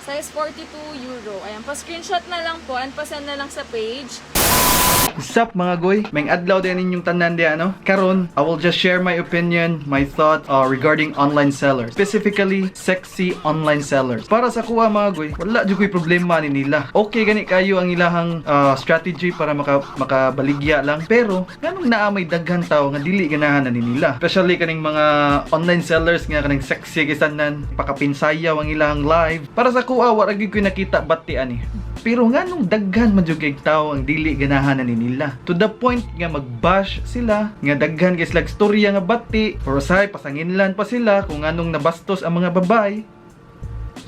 Size €42. Ayan, pa-screenshot na lang po and pa-send na lang sa page. What's up, mga goy? Maayong adlaw din ninyong tanan di ano? Karon, I will just share my opinion, my thought regarding online sellers. Specifically, sexy online sellers. Para sa akoa, mga goy, wala jud ko'y problema ni nila. Okay gani kayo ang ilahang strategy para makabaligya lang. Pero nganong naa may daghan tao nga dili ganahan na ni nila? Especially kaning mga online sellers nga kaning sexy kay tanan, pakapinsayaw ang ilahang live. Para sa akoa, wala gyud ko'y nakita bati ani. Pero nganong daghan man jud kay tao ang dili ganahan na ni nila? To the point nga magbash sila, nga daghan kay sila storya nga bati, or usahay pasanginlan pa sila kung nganong nabastos ang mga babae.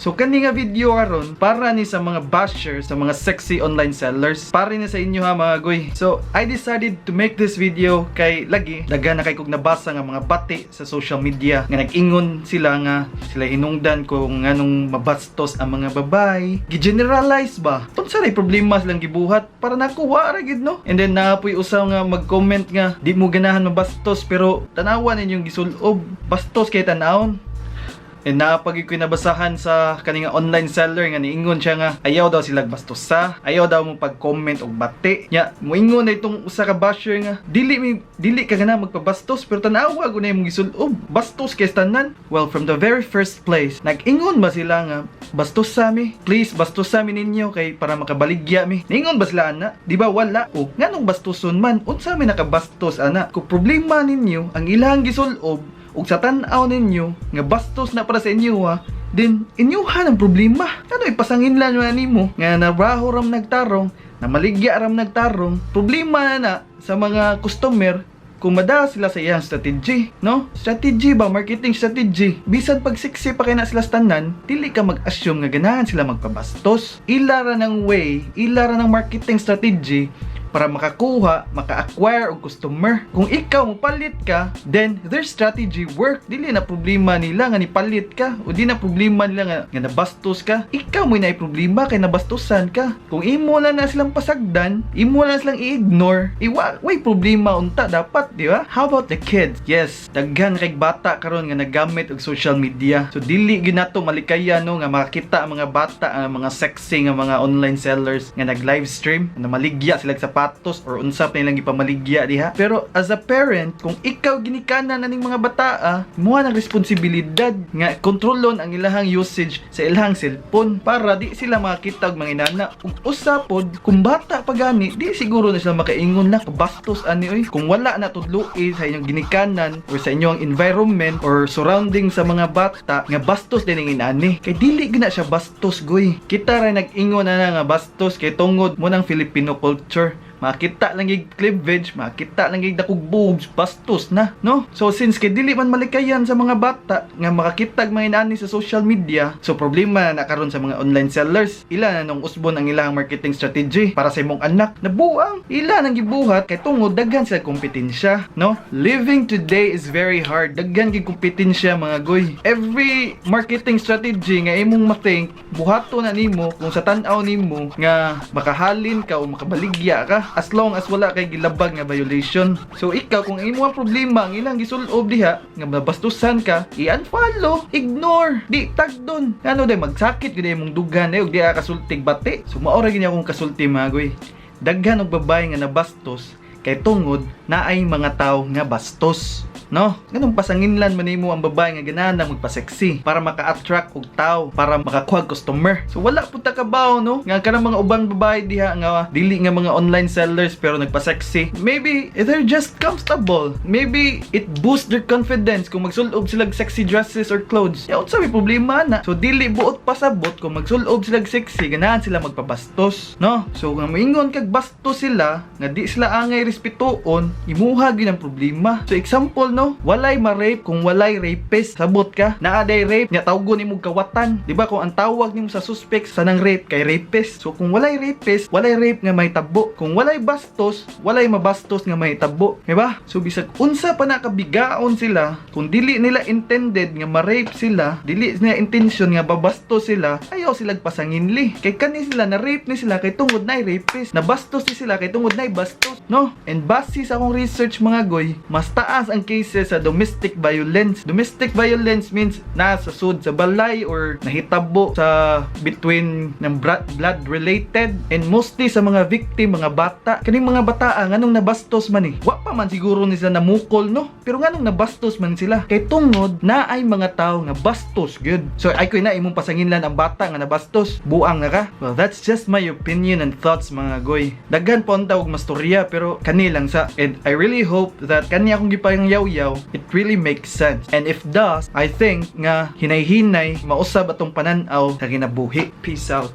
So kani nga video karon para ni sa mga bashers, sa mga sexy online sellers. Para ni sa inyo ha, mga goy. So I decided to make this video kay lagi daghan na kay kog nabasa nga mga bati sa social media nga nag-ingon sila nga sila hinungdan kung nganong mabastos ang mga babae. Gi-generalize ba? Unsa ray problema silang gibuhat para nakuha ra gid, no? And then naa poy usa nga mag-comment nga di mo ganahan mabastos pero tanawa ninyong gisulob. Bastos kay tanawon. And naa pa gyud ko'y nabasahan sa kaning online seller nga niingon siya nga ayaw daw sila bastosa, ayaw daw mo pag-comment og bati. Nya, moingon na itong usa ka basher nga dili mi dili ka gana magpabastos pero tan-awa gud na imong gisulob. Bastos kay tanan. Well, from the very first place, nag-ingon ba sila nga bastos sa mi? Please bastos sa mi ninyo kay para makabaligya mi. Niingon ba sila ana? Di ba wala? O nganong bastoson man? Unsa may nakabastos ana? Kung problema ninyo ang ilang gisulob ug sa tan-aw ninyo nga bastos na para sa inyo ha, then inyuhan ang problema. Ano ipasanginlan man nimo nga naraho ram nagtarong, na maligya ram nagtarong? Problema na na sa mga customer kung madala sila sa iyang strategy, no? Strategy ba? Marketing strategy. Bisan pag sexy pa kay na sila sa tanan, dili ka mag-assume nga ganahan sila magpabastos. Ila ra ng way, ila ra ng marketing strategy para makakuha, maka-acquire og customer. Kung ikaw mopalit ka, then their strategy work. Dili na problema nila nga nipalit ka o di na problema nila nga nabastos ka. Ikaw mo na problema kay nabastosan ka. Kung imo lang na silang pasagdan, imo lang silang i-ignore, iwa, way problema unta dapat, di ba? How about the kids? Yes, daghan kay bata karon nga naggamit og social media. So dili gyud nato malikaya, no, nga makakita ang mga bata ang mga sexy nga mga online sellers nga nag-live stream, na maligya sila sa sapatos or unsa pa nilang gipamaligya diha. Pero as a parent, kung ikaw ginikanan na ning mga bataa, mo ng responsibilidad nga kontrolon ang ilahang usage sa ilahang cellphone para di sila makakita og mga inana. Ug usa pod, kung bata pa gani, di siguro na sila makaingon na kabastos ani oy. Kung wala na tudloi sa inyong ginikanan or sa inyong environment or surrounding sa mga bata nga bastos din ang inani. Kay dili gina siya bastos, goy. Kita ra nag-ingon na nga bastos kay tungod mo ng Filipino culture. Makita lang yung cleavage, makita lang yung dakog boobs, bastos na, no? So since kay dili man malikayan sa mga bata nga makakita og mga inani sa social media, so problema na karon sa mga online sellers. Ila na nung usbon ang ilang marketing strategy para sa imong anak. Nabuang ila nang gibuhat kay tungod daghan sila kompetensya, no? Living today is very hard. Daghan gyud kompetensya, mga goy. Every marketing strategy nga imong ma-think, buhato na nimo kung sa tan-aw nimo nga makahalin ka o makabaligya ka as long as wala kay gilabag nga violation. So ikaw, kung imo ang problema ang ilang gisulob diha nga mabastusan ka, i-unfollow, ignore, di tagdon. Ano day magsakit gyud imong dughan eh ug di ka kasultig bati. So mao ra gyud akong kasulti, mga goy. Daghan og babae nga nabastos kay tungod naay mga tao nga bastos. No? Nganong pasanginlan man nimo ang babae nga ganahan lang magpa-sexy para maka-attract og tao, para makakuha og customer? So wala pud ta kabaw, no? Nga kanang mga ubang babae diha nga dili nga mga online sellers pero nagpa-sexy. Maybe they're just comfortable. Maybe it boosts their confidence kung magsulob sila og sexy dresses or clothes. Ya, unsa may problema na? So dili buot pasabot kung magsulob sila og sexy, ganahan sila magpabastos, no? So kung moingon kag bastos sila, nga di sila angay respetuon, imuha gyud ang problema. So example, no, walay ma-rape kung walay rapist. Sabot ka? Naa day rape, nya tawgon nimo kawatan. Di ba kung ang tawag nimo sa suspect sa nang rape kay rapist? So kung walay rapist, walay rape nga mahitabo. Kung walay bastos, walay mabastos nga mahitabo. Di ba? So bisag unsa pa na kabigaon sila, kung dili nila intended nga ma-rape sila, dili nila intention nga babastos sila, ayaw sila pasanginli. Kay kani sila na rape ni sila kay tungod na rapist. Nabastos ni sila kay tungod na bastos, no? And base sa akong research, mga goy, mas taas ang cases cases sa domestic violence. Domestic violence means nasa sud sa balay or nahitabo sa between ng blood related, and mostly sa mga victim, mga bata. Kaning mga bata, nganong nabastos man eh? Wa pa man siguro ni sila namukol, no? Pero nganong nabastos man sila? Kay tungod na ay mga tao nga bastos gyud. So ay ko na imong pasanginlan ang bata nga nabastos, buang na ka. Well, that's just my opinion and thoughts, mga goy. Daghan pa unta og mastorya, pero kani lang sa, and I really hope that kani akong gipangyaw-yaw, it really makes sense. And if does, I think nga hinay-hinay mausab atong panan-aw sa kinabuhi. Peace out.